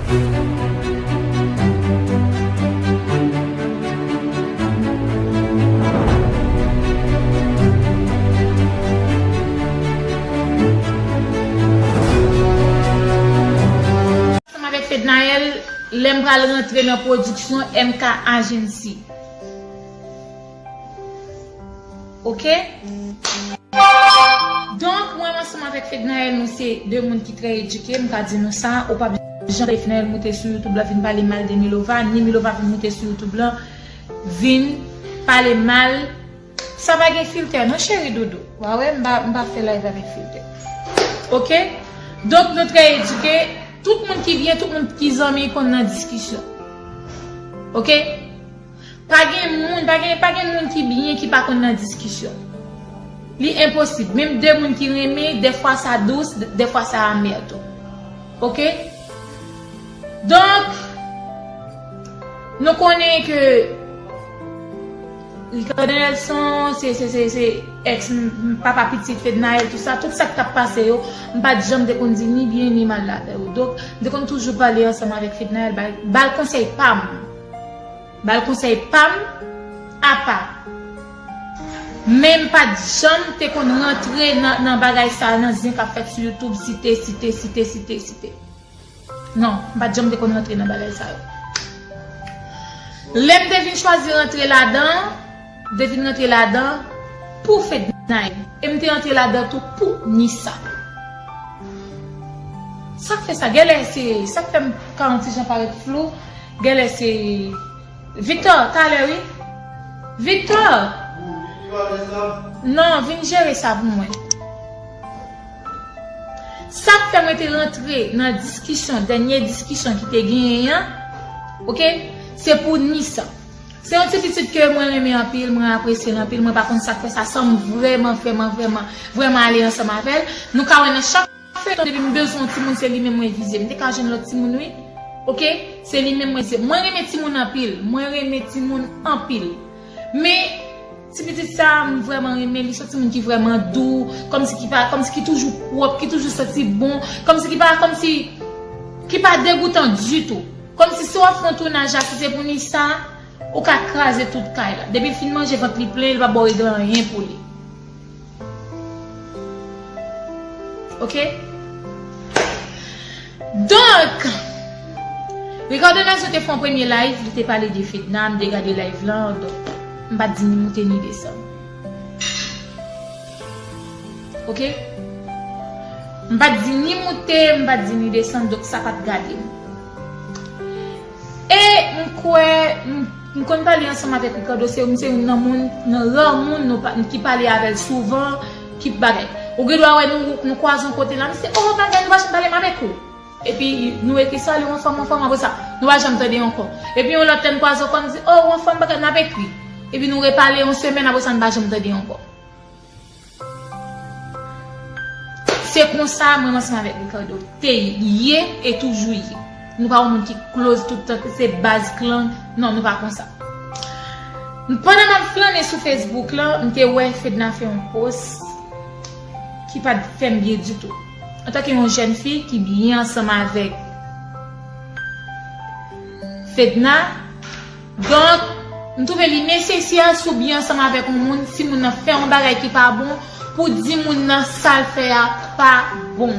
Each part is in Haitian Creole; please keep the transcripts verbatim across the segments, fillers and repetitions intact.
Ansanm avèk Fednaelle, lè m pral rantre nan pwodiksyon M K Agency. Oke? Donk, mwen ansanm avèk Fednaelle, nou se de moun ki trè edike, m ka di nou sa, ou p ap janm Fednaelle moute sou YouTube la vin pale mal de Milova, ni Milova vin moute sou YouTube la vin pale mal. Sa pa gen filtè non, cheri doudou. Wa wè, m pa, m pa fè live avèk filtè. Oke? Donk, nou trè edike. Tout moun ki byen, tout moun ki zanmi konn nan diskisyon. Oke? Pa gen moun, pa gen, pa gen moun ki byen ki pa konn nan diskisyon. Li enposib. Menm de moun ki renmen, dèfwa sa dous, dèfwa sa amè tou. Oke? Donk, nou konnen ke Ricardo Nelson, se, se, se, se ex m, m, papa pitit Fednaelle, tout sa, tout sa k t ap pase yo, m pa t janm te konn di ni byen ni mal lavè yo. Donk, m te konn toujou pale ansanm avèk Fednaelle, ba l, ba l konsèy pa m. Ba l konsèy pa m, apa. Men m pa t janm te konn rantre nan, nan bagay sa, nan zen k ap fèt sou YouTube, site, site, site, site, site. Non, m pa t janm te konn rantre nan bagay sa yo. Lè m te vin chwazi rantre ladan, m te vin rantre ladan pou Fednaelle. E m te rantre ladan tou pou Nissa. Sa k fè sa? Genlè se, sa k fè m ka yon ti jan parèt flou, genlè se Victor, talè wi. Victor! Non, vin jere sa pou mwen. Sa k fè mwen te rantre nan diskisyon, dènye diskisyon ki te genyen an, oke, se pou Nissa. Se yon ti pitit ke mwen renmen anpil, mwen apresye l anpil, mwen pa konn sa k fè sa, sa m vrèman, vrèman, vrèman, vrèman ale ansanm avè l. Nou ka wè nan chak feyton, depi m bezwen yon timoun, se li menm mwen vize. M te ka jwenn lòt timoun, wi. Oke? Se li menm mwen vize. Mwen renmen timoun anpil. Mwen renmen timoun anpil. Men, ti pitit sa, m vrèman renmen li. Se yon timoun ki vrèman dou. Kòmsi ki pa, kòmsi ki toujou pwòp, ki toujou santi bon. Kòmsi ki pa, kòmsi ki pa degoutan ditou. Kòmsi si w ap fè yon tounaj la, si se pou Nissa, ou ka kraze tout kay la. Depi l fin manje, vant li plen, li p ap ba w regle anyen pou li. Oke? Donk, Ricardo Nelson te fè yon premye live, li te pale de Fedna, m te gade live lan, donk, m pa t di ni moute ni desann. Oke? M pa t di ni moute, m pa t di ni desann, donk sa pa t gade m. E m kwè, m, m konn pale ansanm avèk Ricardo, se, se youn nan moun, nan ra moun nou pa, ki pale avè l souvan, ki bagay. Ou gen dwa wè nou, nou kwaze yon kote la, misye, oh, bagay, nou pa janm pale m avèk ou. Epi nou ekri, "Salut, anfòm, anfòm," apre sa, nou pa janm tande ankò. Epi yon lòt lè n kwaze ankò, n di, "Oh, ou anfòm, bagay," n ap ekri. Epi nou repale yon semèn, apre sa, n pa janm tande ankò. Se konsa mwen ansanm avèk Ricardo te ye e toujou ye. Nou pa yon moun ki close tout tan, se baz klan. Non, nou pa konsa. Pandan m ap flannen sou Facebook lan, m te wè Fedna fè yon post ki pa t fè m byen ditou. Antanke yon jèn fi ki byen ansanm avèk Fedna, donk, m twouve li nesesè si w byen ansanm avèk yon moun, si moun nan fè yon bagay ki pa bon, pou di moun nan sa l fè a pa bon.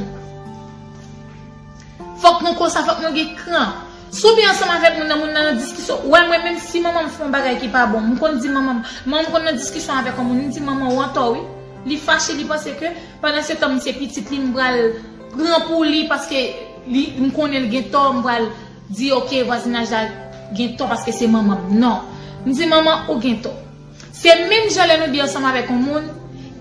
Fòk nou konsa, fòk nou gen kran. Si w byen ansanm avèk moun nan, moun nan nan diskisyon, ou wè mwen menm si manman m fè yon bagay ki pa bon, m konn di manman m, manman m konn nan diskisyon avèk yon moun, m di manman ou antò wi. Li fache, li panse ke pandan se tan m se pitit li, m pral pran pou li paske li, m konnen l gen tò, m pral di, "Oke, vwazinaj la gen tò paske se manman m." Non. M di, "Manman, ou gen tò." Se menm jan lè nou byen ansanm avèk yon moun,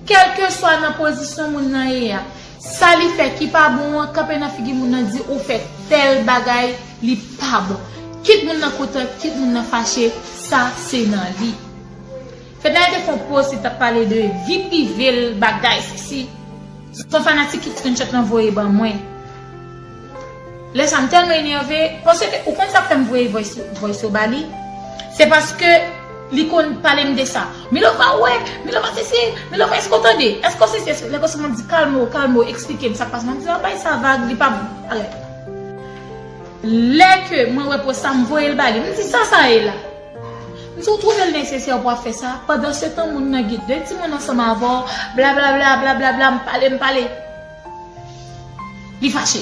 kèlkeswa nan pozisyon moun nan ye a, sa li fè ki pa bon an, kanpe nan figi moun nan, di, "Ou fè tèl bagay, li pa bon." Kit moun nan kontan, kit moun nan fache, sa se nan li. Fednaelle te fè yon post, li t ap pale de vi prive l, bagay, sesi. Se yon fanatik ki screenshot lan voye ban mwen. Lè sa, m tèlman enève, paske ou konn sa k fè m voye voice, voice yo ba li? Se paske li konn pale m de sa. "Milova, wè, Milova sesi, Milova, èske w tande? Èske w sesi, èske w?" Lè konsa m ap di, "Kalme w, kalme w, eksplike m sa k pase." M ap di, "An bay sa vag, li pa bon." Alè. Lè ke mwen wè pòs sa, m voye l ba li. M di, "Sa sa ye la?" M di, "Ou twouve l nesesè pou w ap fè sa? Pandansetan, moun nan gen de timoun ansanm avè w, blablabla, blablabla, m pale, m pale." Li fache.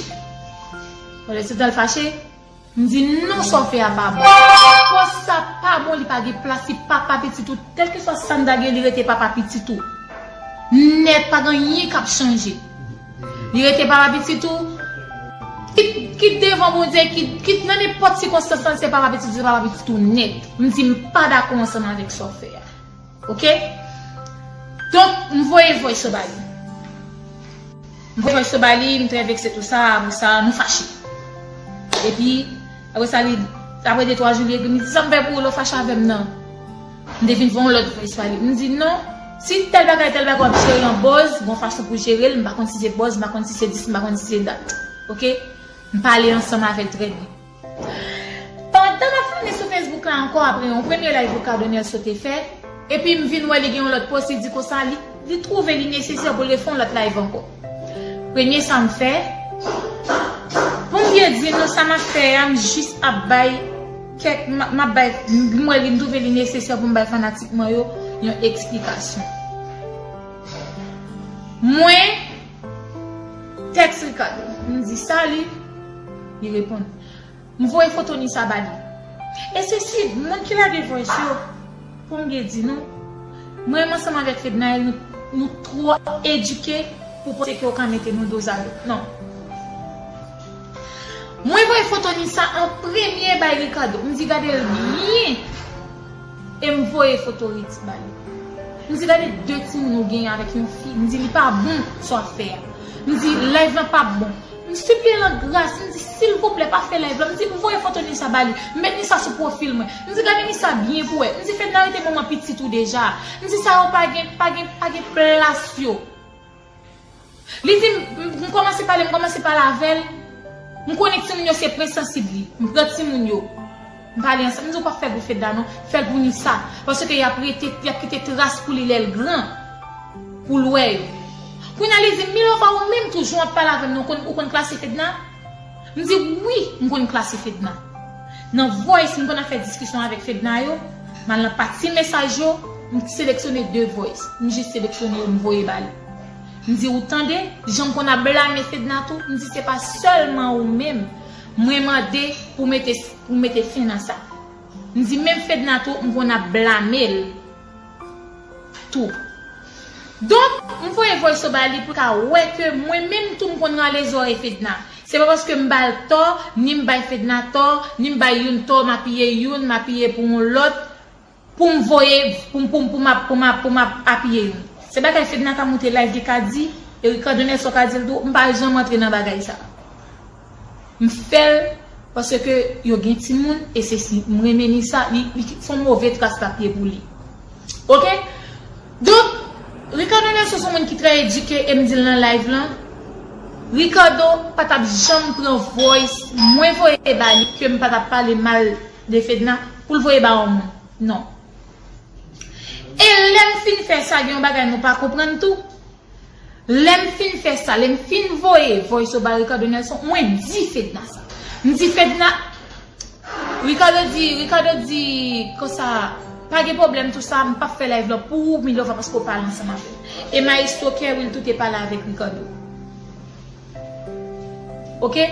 Pandansetan, l fache. M di, "Non, sa w fè a pa bon. Pòs sa pa bon, li pa gen plas, li papa pitit ou. Kèlkeswa sa n ta gen, li rete papa pitit ou. Nèt, pa gen anyen k ap chanje. Li rete papa pitit ou. Kit, kit devan Bondye, kit, kit nan nenpòt sikonstans, se papa pitit ou, se papa pitit ou nèt." M di, "M pa dakò ansanm avèk sa w fè a." Oke? Donk, m voye voice ba li. M voye voice ba li, m trè vekse tou sa, apre sa, nou fache. Epi, apre sa, li, apre de twa jou, li ekri m, li di, "Sa m fè pou ou, lè w fache avè m nan?" M te vin voye yon lòt voice ba li. M di, "Non, si tèl bagay, tèl bagay w ap jere an buzz, gon fason pou jere l, m pa konn si se buzz, m pa konn si se dis, m pa konn si se dat." Oke? M pale ansanm avè l trè byen. Pandan m ap flane sou Facebook la ankò, apre yon premye live Ricardo Nelson te fè, epi m vin wè li gen yon lòt pòs, li di konsa, li, li twouve li nesesè pou l refè yon lòt live ankò. Premye sa m fè, pou m byen di nou, sa m ap fè a, m jis ap bay kèk, m, m ap bay, m wè li, m twouve li nesesè pou m bay fanatik mwen yo yon eksplikasyon. Mwen, tèks Ricardo, m di, "Salut," li reponn. M voye foto Nisa ba li. E se si, moun ki lage voice yo, pou m byen di nou, mwen menm ansanm avèk Fednaelle, nou, nou twò edike pou panse ke w ka mete nou dozado. Non. Mwen voye foto Nisa an premye bay Ricardo. M di, "Gade l byen." E m voye foto Ritty ba li. M di, "Gade de timoun ou genyen avèk yon fi." M di, "Li pa bon sa w ap fè a." M di, "Live lan p ap bon." M sipliye l an gras, m di, "Silvouplè, pa fè live la." M di, "M voye foto Nisa ba li." M met Nisa sou pwofil mwen. M di, "Gade Nisa byen pou wè." M di, "Fedna rete manman pitit ou deja." M di, "Sa yo pa gen, pa gen, pa gen plas yo." Li di, m, m, m kòmanse pale, m kòmanse pale avè l. M konnen timoun yo se pwen sansib li. M pran timoun yo. M pale ansanm, m di, "Ou pa fè l pou Fedna non, fè l pou Nisa." Paske y ap rete, y ap kite tras pou li lè l gran. Pou l wè yo. Kounye a li di m, "Milova, ou menm tou, jan w ap pale avè m nan, ou konn, ou konn klase Fedna?" M di, "Wi, m konn klase Fedna." Nan voice, m konn ap fè diskisyon avèk Fedna yo, m al nan pati mesaj yo, m seleksyone de voice. M jis seleksyone yo, m voye ba li. M di, "Ou tande, jan m konn ap blame Fedna tou?" M di, "Se pa sèlman ou menm mwen mande pou mete, pou mete fen nan sa." M di, "Menm Fedna tou, m konn ap blame l tou." Donk, m voye voice yo ba li pou l ka wè ke mwen menm tou m konn rale zòrèy Fedna. Se pa paske m ba l tò, ni m bay Fedna tò, ni m bay youn tò, m apiye youn, m apiye pou yon lòt, pou m voye, pou m, pou m, pou m ap, pou m ap, pou m ap apiye youn. Se bagay Fedna ka moute live li ka di, e Ricardo Nelson ka di l tou, m pa janm antre nan bagay sa. M fè l paske yo gen timoun, e se si m renmen Nisa, li, li fè yon move tras l ap ye pou li. Oke? Donk, Ricardo Nelson se yon moun ki trè edike e m di l nan live lan. Ricardo pa t ap janm pran voice mwen voye ba li ke m pa t ap pale mal de Fedna pou l voye ba yon moun. Non. E lè m fin fè sa, gen yon bagay nou pa konprann tou. Lè m fin fè sa, lè m fin voye voice yo ba Ricardo Nelson, mwen di Fedna sa. M di Fedna, Ricardo di, Ricardo di konsa, "Pa gen pwoblèm tou sa, m p ap fè live la pou ou, Milova, paske w pale ansanm avè l." E Maestro Kerwil tou te pale avèk Ricardo. Oke?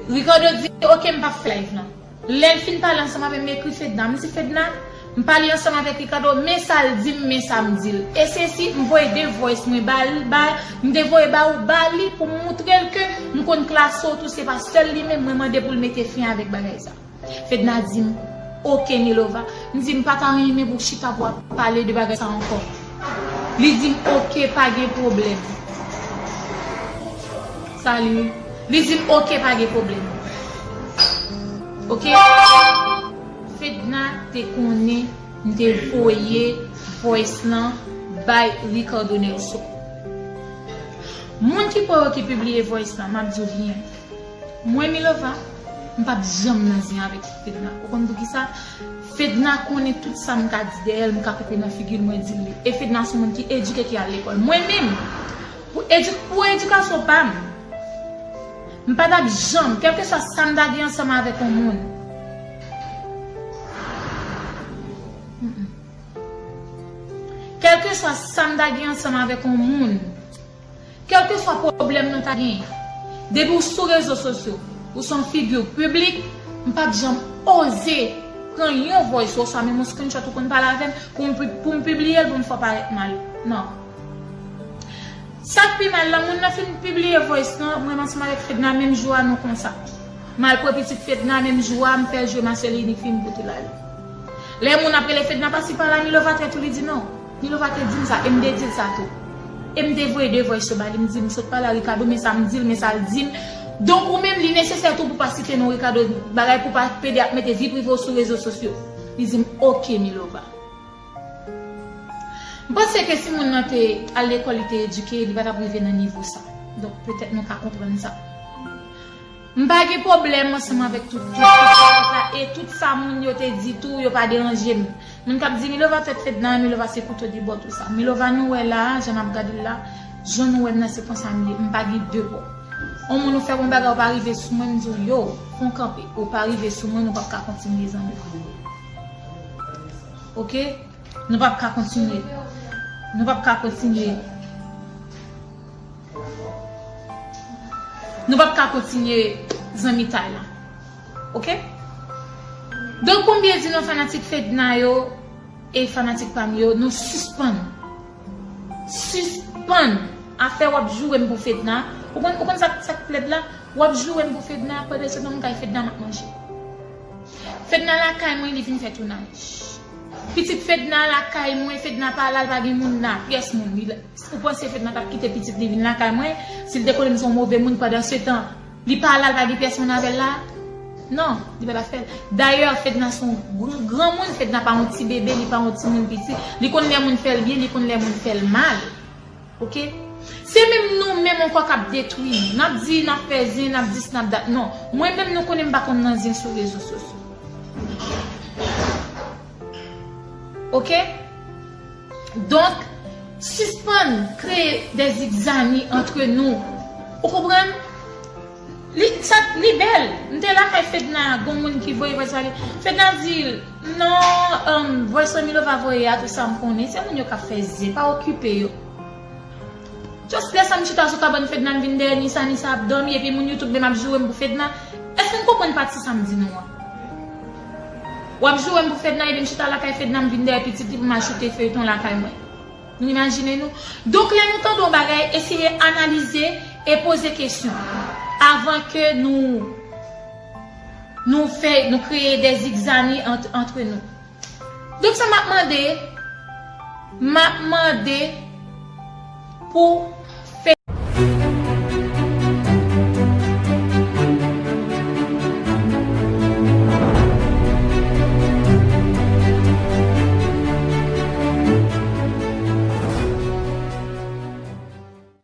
Ricardo di, "Oke, m p ap fè live lan." Lè l fin pale ansanm avè m, m ekri Fedna. M di, "Fedna, m pale ansanm avèk Ricardo, men sa l di m, men sa m di l." E se si m voye de voice mwen ba l, ba, m te voye ba ou, ba li pou m moutre l ke m konn klase w tou, se pa sèl li menm mwen mande pou l mete fen avèk bagay sa. Fedna di m, "Oke, Milova." M di, "M pa ta renmen pou w chita pou w ap pale de bagay sa ankò." Li di m, "Oke, pa gen pwoblèm." Salut. Li di m, "Oke, pa gen pwoblèm." Oke? Fedna te konnen m te voye voice lan bay Ricardo Nelson. Moun ki pa wè ki pibliye voice lan, m ap di w byen. Mwen, Milova, m p ap janm nan zen avèk Fedna. Ou konn poukisa? Fedna konnen tout sa m ka di dèyè l, m ka koute nan figi l, mwen di l li. E Fedna se yon moun ki edike, ki al lekòl. Mwen menm, pou edi-, pou edikasyon pa m, M pa t ap janm, kèlkeswa sa m ta gen ansanm avèk yon moun. Mm-mm. Kèlkeswa sa m ta gen ansanm avèk yon moun, kèlkeswa pwoblèm nou ta genyen, depi w sou rezo sosyo, ou se yon figi piblik, m p ap janm oze pran yon voice ou oswa menm yon screenshot ou konn pale avè m pou m pi-, pou m pibliye l pou m fè w parèt mal. Non. Sa k pi mal la, moun nan fin pibliye voice lan, mwen menm ansanm avèk Fedna, menm jou a nou konsa. M al pran pitit Fedna, menm jou a, m fè l jwe Marceline, fim pote l ale. Lè moun ap rele Fedna pase pa la, Milova te tou li di non. Milova te di m sa, e m te di l sa tou. E m te voye de voice yo ba li, m di m sot pale a Ricardo, men sa m di l, men sa l di m. Donk ou menm, li nesesè tou pou pa site non Ricardo, bagay pou pa pede ap mete vi prive w sou rezo sosyo. Li di m, oke, Milova. M panse ke si moun nan te al lekòl, li te edike, li pa t ap rive nan nivo sa. Donk, petèt nou ka konprann sa. M pa gen pwoblèm ansanm avèk tout, tout, tout sa, e tout sa moun yo te di tou, yo pa deranje m. Moun k ap di, Milova tèt Fedna, Milova se kouto de bò, tou sa. Milova nou wè la, jan n ap gade l la, jan nou wè m nan, se konsa m ye. M pa gen de bò. On moun ou fè yon bagay, ou pa rive sou mwen, m di w, yo, fè w kanpe. Ou pa rive sou mwen, nou p ap ka kontinye zanmi. Oke? Nou p ap ka kontinye. Nou p ap ka kontinye. Nou p ap ka kontinye zanmitay la. Oke? Donk, pou m byen di nou fanatik Fedna yo e fanatik pa m yo, nou sispann. Sispann afè w ap joure m pou Fedna. Ou konn, ou konn sa, sa k pi lèd la? W ap joure m pou Fedna, pandan se tan m kay Fedna m ap manje. Fedna lakay mwen, li vin fè tounaj. Pitit Fedna lakay mwen, Fedna pa la, l pa gen moun la, pyès moun. Li, ou panse Fedna t ap kite pitit li vin lakay mwen? Si l te konnen m se yon move moun, pandan se tan, li pa la, l pa gen pyès moun avè l la? Non, li pa t ap fè l. Dayè, Fedna se yon gran, granmoun, Fedna pa yon ti bebe, li pa yon timoun piti. Li konn lè moun fè l byen, li konn lè moun fè l mal. Oke? Se menm nou menm ankò k ap detwi. N ap di, n ap fè zen, n ap dis, n ap dat. Non. Mwen menm, nou konnen m pa konn nan zen sou rezo sosyo. Oke? Donk, sispann kreye de zigzani antre nou. Ou konprann? Li, sa, li bèl. M te lakay Fedna, gon moun ki voye voice ba li. Fedna di l, non, um, voice Milova voye a, tou sa m konnen. Se moun yo k ap fè zen, pa okipe yo. Just lè sa m chita sou kabann Fedna, m vin dèyè Nisa, Nisa ap dòmi, epi moun YouTube menm ap joure m pou Fedna. Èske n konprann pati sa m di nou an? W ap joure m pou Fedna, epi m chita lakay Fedna, m vin dèyè pitit li pou m al choute feyton lakay mwen. Nou imajine nou? Donk, lè nou tande yon bagay, eseye analize e poze kesyon avan ke nou, nou fè, nou kreye de zigzani ant, antre nou. Donk, sa m ap mande, m ap mande pou fè